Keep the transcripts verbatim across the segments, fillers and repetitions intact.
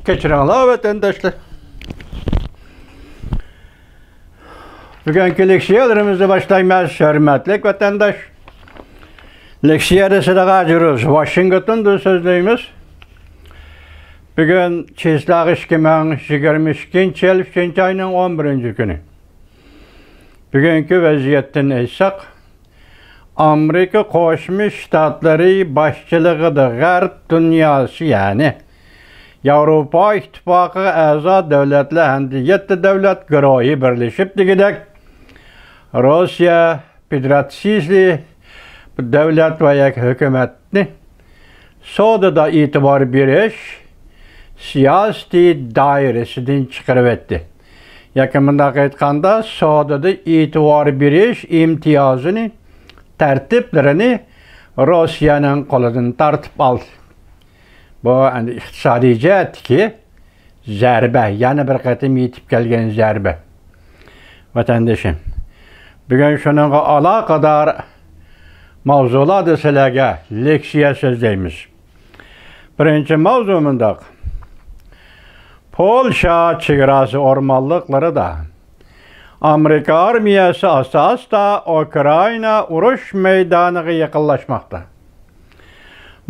كەچۈرۈڭلار، ۋەتەنداشلار. بۈگۈنكى لېكسىيەلىرىمىزنى باشلايمىز، ھۆرمەتلىك ۋەتەنداش. لېكسىيە دېسىدىغا ھاجىرۇز، ۋاشىنگتوندىن سۆزلەيمىز. بۈگۈن چىسلاغ ئىككى مىڭ يىگىرمە ئىككىنچى يىل ئۈچىنچى ئاينىڭ ئون بىرىنچى كۈنى. بۈگۈنكى ۋەزىيەتتىن ئېيتساق، ئامېرىكا قوشما شتاتلىرى باشچىلىقىدا غەرب دۇنياسى، يەنى ياۋروپا ئىتتىپاقىغا ئەزا دۆلەتلەر ھەمدە يەتتە دۆلەت گۇرۇھى بىرلىشىپ دېگۈدەك روسىيە فېدېراتسىيىسى دۆلەت ۋە يەك ھۆكۈمەتنى سودىدا ئېتىبار بېرىش سىياسىتى دائىرىسىدىن چىقىرىۋەتتى. ياكى مۇنداق ئېيتقاندا، سودىدا ئېتىبار بېرىش ئىمتىيازىنى، تەرتىپلىرىنى روسىيەنىڭ قولىدىن تارتىپ ئالدى. بۇ ئەمدى ئىقتىسادىي جەھەتتىكى زەربە، يەنە بىر قېتىم يېتىپ كەلگەن زەربە. ۋەتەندىشىم، بۈگۈن شۇنىڭغا ئالاقىدار ماۋزۇلاردا سىلەرگە لېكسىيە سۆزلەيمىز. بىرىنچى ماۋزۇ مۇنداق. پولشا چېگراسى ئورمانلىقلىرىدا ئامېرىكا ئارمىيەسى ئاستا-ئاستا ئۇكرائىنا ئۇرۇش مەيدانىغا يېقىنلاشماقتا.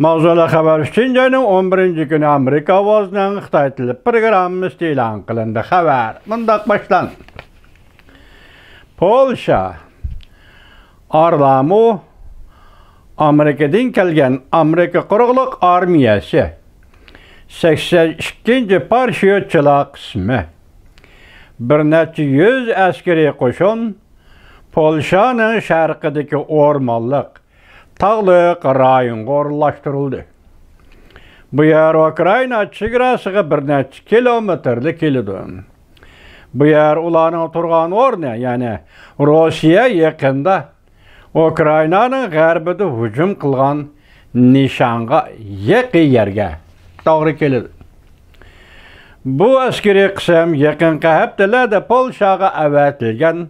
ماۋزۇلۇق خەۋەر ئۈچىنچى ئاينىڭ ئون بىرىنچى كۈنى ئامېرىكا ئاۋازىنىڭ خىتاي تىلى پروگراممىسىدا ئېلان قىلىندى. خەۋەر مۇنداق باشلاندى. پولشا ئارلامۇ ئامېرىكىدىن كەلگەن ئامېرىكا قۇرۇقلۇق ئارمىيەسى سەكسەن ئىككىنچى پاراشيۇتچىلار قىسمى بىر نەچچە يۈز ئەسكىرىي قوشۇن پولشانىڭ شەرقىدىكى ئورمانلىق تاغلىق رايونغا ئورۇنلاشتۇرۇلدى. بۇ يەر ئۇكرائىنا چېگراسىغا بىر نەچچە كىلومېتىرلا كېلىدۇ. بۇ يەر ئۇلارنىڭ تۇرغان ئورنى، يەنى روسىيە يېقىندا ئۇكرائىنانىڭ غەربىدە ھۇجۇم قىلغان نىشانغا يېقىن يەرگە توغرا كېلىدۇ. بۇ ئەسكىرىي قىسىم يېقىنقى ھەپتىلەردە پولشاغا ئەۋەتىلگەن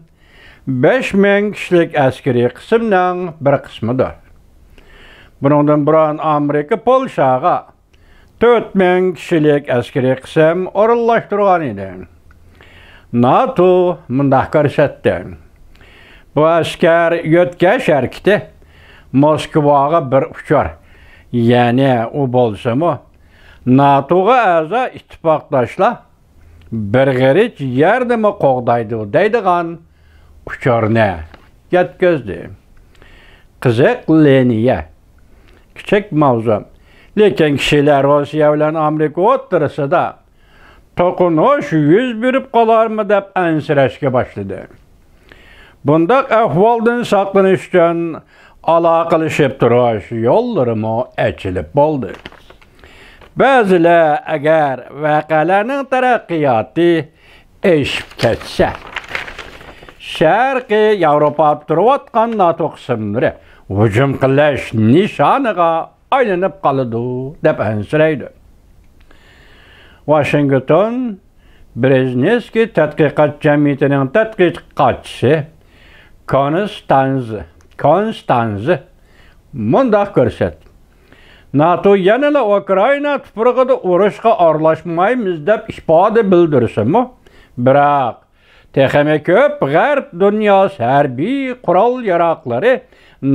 بەش مىڭ كىشىلىك ئەسكىرىي قىسىمنىڭ بىر قىسمىدۇر. بۇنىڭدىن بۇرۇن ئامېرىكا پولشاغا تۆت مىڭ كىشىلىك ئەسكىرىي قىسىم ئورۇنلاشتۇرغان ئىدى. ناتو مۇنداق كۆرسەتتى. بۇ ئەسكەر يۆتكەش ھەرىكىتى موسكۋاغا بىر ئۇچۇر، يەنى ئۇ بولسىمۇ ناتوغا ئەزا ئىتتىپاقداشلار بىر غېرىچ يەرنىمۇ قوغدايدۇ دەيدىغان ئۇچۇرنى يەتكۈزدى. قىزىق لىنىيە. كىچىك ماۋزۇ. لېكىن كىشىلەر روسىيە بىلەن ئامېرىكا ئوتتۇرىسىدا توقۇنۇش يۈز بېرىپ قالارمۇ دەپ ئەنسىرەشكە باشلىدى. بۇنداق ئەھۋالدىن ساقلىنىش ئۈچۈن ئالاقىلىشىپ تۇرۇش يوللىرىمۇ ئېچىلىپ بولدى. بەزىلەر ئەگەر ۋەقەلەرنىڭ تەرەققىياتى ئېشىپ كەتسە، شەرقىي ياۋروپادا تۇرۇۋاتقان ناتو قىسىملىرى ھۇجۇم قىلىش نىشانىغا ئايلىنىپ قالىدۇ، دەپ ئەنسىرەيدۇ. ۋاشىنگتون برېژنېۋسكىي تەتقىقات جەمئىيىتىنىڭ تەتقىقاتچىسى كونستانز، كونستانز مۇنداق كۆرسەتتى. ناتو يەنىلا ئۇكرائىنا تۇپرىقىدا ئۇرۇشقا ئارىلاشمايمىز دەپ ئىپادە بىلدۈرسىمۇ، بىراق تېخىمۇ كۆپ غەرب دۇنياسى ھەربىي قورال ياراغلىرى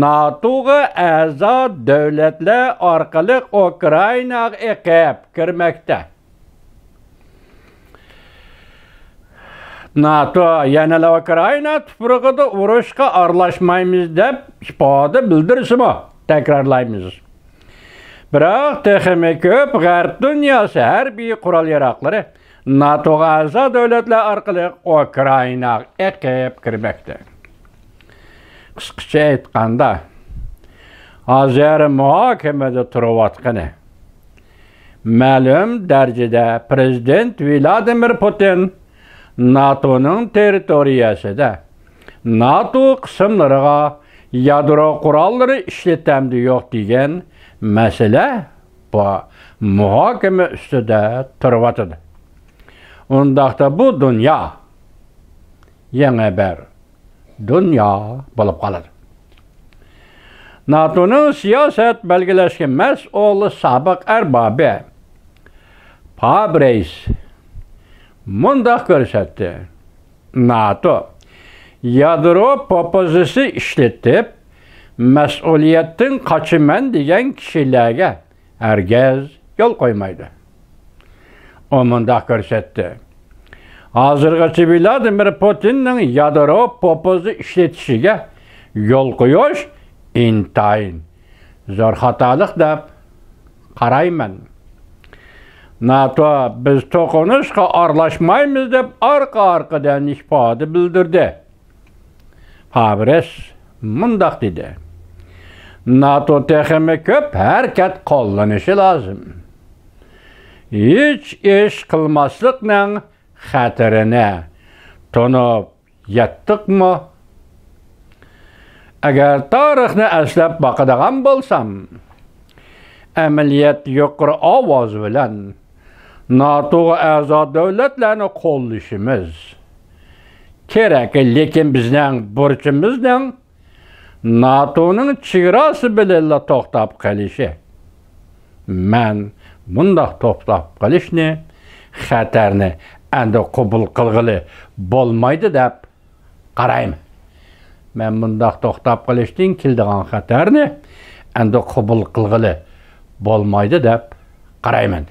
ناتوغا ئەزا دۆلەتلەر ئارقىلىق ئۇكرائىناغا ئېقىپ كىرمەكتە. ناتو يەنىلا ئۇكرائىنا تۇپرىقىدا ئۇرۇشقا ئارىلاشمايمىز دەپ ئىپادە بىلدۈرسىمۇ، تەكرارلايمىز، بىراق تېخىمۇ كۆپ غەرب دۇنياسى ھەربىي قورال ياراغلىرى ناتوغا ئەزا دۆلەتلەر ئارقىلىق ئۇكرائىناغا ئېقىپ كىرمەكتە. قىسقىچە ئېيتقاندا، ھازىر مۇھاكىمىدە تۇرۇۋاتقىنى مەلۇم دەرىجىدە پىرېزىدېنت ۋلادىمىر پۇتىن ناتونىڭ تېررىتورىيەسىدە ناتو قىسىملىرىغا يادرو قوراللىرى ئىشلىتەمدۇ يوق دېگەن مەسىلە بۇ مۇھاكىمە ئۈستىدە تۇرۇۋاتىدۇ. ئۇنداقتا بۇ دۇنيا يېڭى بىر دۇنيا بولۇپ قالىدۇ. ناتونىڭ سىياسەت بەلگىلەشكە مەسئۇل سابىق ئەربابى، پابرېس مۇنداق كۆرسەتتى: ناتو يادرو پوپوزىسى ئىشلىتىپ، مەسئۇلىيەتتىن قاچىمەن دېگەن كىشىلەرگە ھەرگىز يول قويمايدۇ. ئۇ مۇنداق كۆرسەتتى: ھازىرغىچە ۋلادىمىر پۇتىننىڭ يادرو پوپوزى ئىشلىتىشىگە يول قويۇش ئىنتايىن زور خاتالىق دەپ قارايمەن. ناتو بىز توقۇنۇشقا ئارىلاشمايمىز دەپ ئارقا-ئارقىدىن ئىپادە بىلدۈردى. پابرېس مۇنداق دېدى: ناتو تېخىمۇ كۆپ ھەرىكەت قوللىنىشى لازىم. ھېچ ئىش قىلماسلىقنىڭ خەتىرىنى تونۇپ يەتتۇقمۇ؟ ئەگەر تارىخنى ئەسلەپ باقىدىغان بولسام، ئەمەلىيەتتە يۇقىرى ئاۋاز بىلەن ناتوغا ئەزا دۆلەتلەرنى قوللىشىمىز كېرەك، لېكىن بىزنىڭ بۇرچىمىزنىڭ ناتونىڭ چېگراسى بىلەنلا توختاپ قېلىشى. مەن بۇنداق توختاپ قېلىشنى، خەتەرنى ئەمدى قوبۇل قىلغىلى بولمايدۇ دەپ قارايمەن. مەن بۇنداق توختاپ قېلىشتىن كېلىدىغان خەتەرنى ئەمدى قوبۇل قىلغىلى بولمايدۇ دەپ قارايمەن.